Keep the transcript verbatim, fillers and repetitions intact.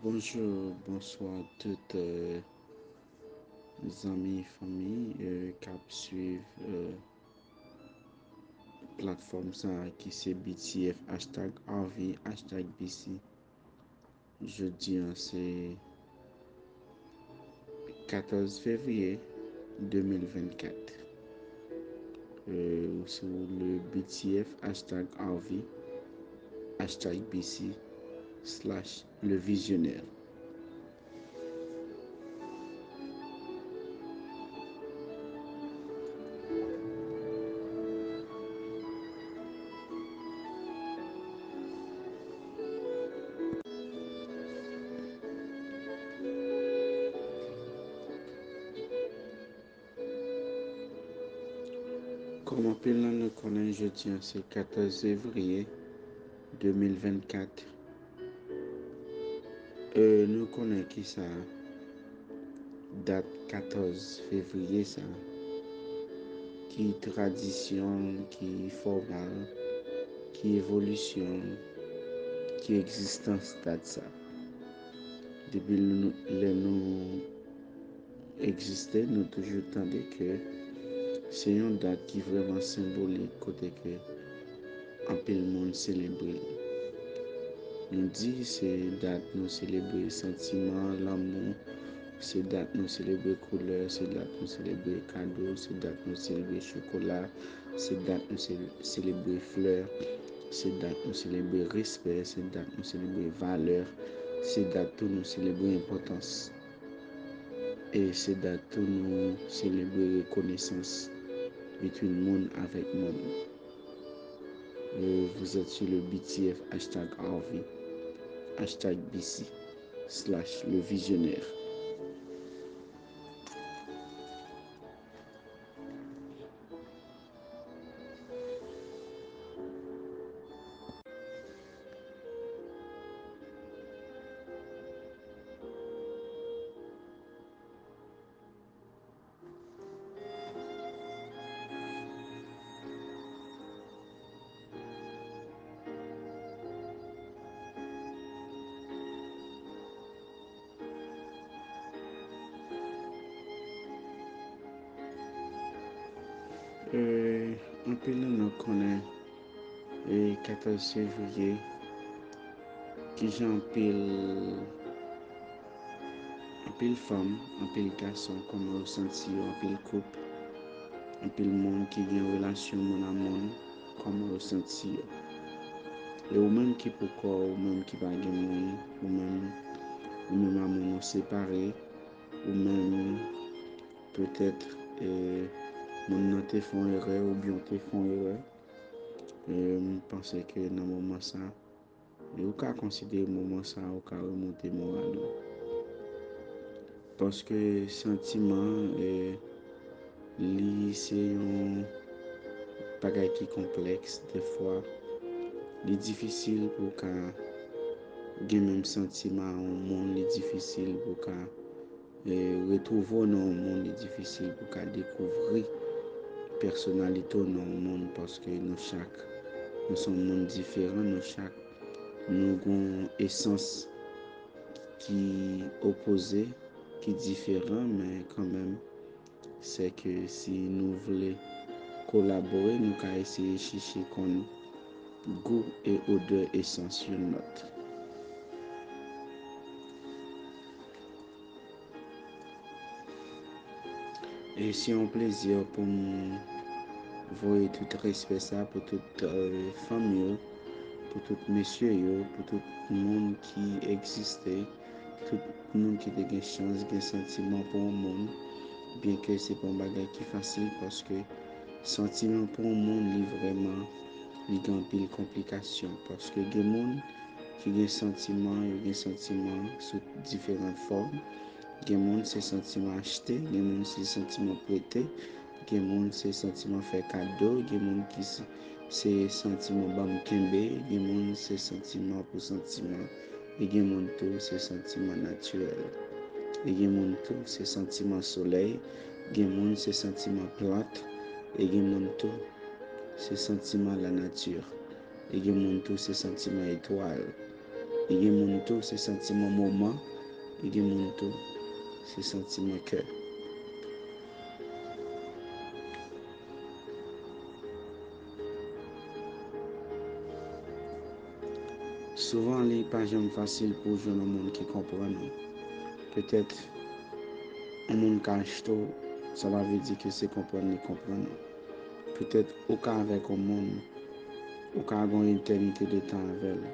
Bonjou, bonswa tout, euh, zanmi, fanmi, euh, k ap swiv, euh, platfòm sa a ki se B T F, hashtag R V, hashtag B C. Jodi a se katòz fevriye de mil vennkat. Euh, ou sou le B T F, hashtag R V, hashtag B C, slash le visionnaire. Kòm anpil nan nou konnen, jodi a se katòz fevriye de mil vennkat. Euh, nou konnen ki sa dat katòz fevriye sa, ki tradisyon, ki fòmal, ki evolisyon, ki egzistans dat sa. Depi nou, lè nou egziste, nou toujou tande ke se yon dat ki vrèman senbolik, kote ke anpil moun selebre l. Nou di se dat nou selebre santiman, lanmou, se dat nou selebre koulè, se dat nou selebre kado, se dat nou selebre chokola, se dat nou se-, selebre flè, se dat nou selebre respè, se dat nou selebre valè, se dat tou nou selebre enpòtans. E se dat tou nou selebre rekonesans between moun avèk moun. Euh, vous êtes sur le B T F, hashtag R V, hashtag B C, slash le visionnaire. Euh, anpil nan nou konnen, euh, katòz fevriye, kijan anpil, anpil fanm, anpil gason, kòman yo santi yo, anpil koup, anpil moun ki gen relasyon moun a moun, kòman yo santi yo. E ou menm ki pou kò, ou menm ki pa gen moun, ou menm, ou menm a moun ou separe, ou menm petèt, eh, moun nan te fè yon erè oubyen w te fè yon erè. Eh, m panse ke nan moman sa, e ou ka konsidere moman sa, ou ka remonte moral ou. Paske santiman, eh, li se yon bagay ki konplèks defwa. Li difisil pou w ka gen menm santiman a yon moun, li difisil pou w ka, eh, retwouve w nan yon moun, li difisil pou w ka dekouvri pèsonalite w nan yon moun, paske nou chak, nou se yon moun diferan, nou chak, nou gen yon esans ki opoze, ki diferan, men kanmenm, se ke si nou vle kolabore, nou ka eseye chèche konn gou e odè esans youn lòt. E se yon plezi pou m voye tout respè sa pou tout, euh, fanm yo, pou tout mesye yo, pou tout moun ki egziste, tout moun ki te gen chans gen santiman pou yon moun, byenke se pa yon bagay ki fasil, paske santiman pou yon moun, li vrèman, li gen anpil konplikasyon, paske gen moun ki gen santiman, yo gen santiman sou diferan fòm. Gen moun se santiman achte, gen moun se santiman prete, gen moun se santiman fè kado, gen moun ki se, se santiman ban m kenbe, gen moun se santiman pou santiman, e gen moun tou se santiman natirèl. E gen moun tou se santiman solèy, gen moun se santiman plant, e gen moun tou se santiman lanati. E gen moun tou se santiman etwal. E gen moun tou, se santiman moman, e gen moun tou, se santiman kè. Souvan, li pa janm fasil pou w jwenn yon moun ki konprann ou. Petèt, yon moun ka achte w, sa pa vle di ke se konprann li konprann ou. Petèt, ou ka avèk yon moun, ou ka gen yon etènite de tan avè l.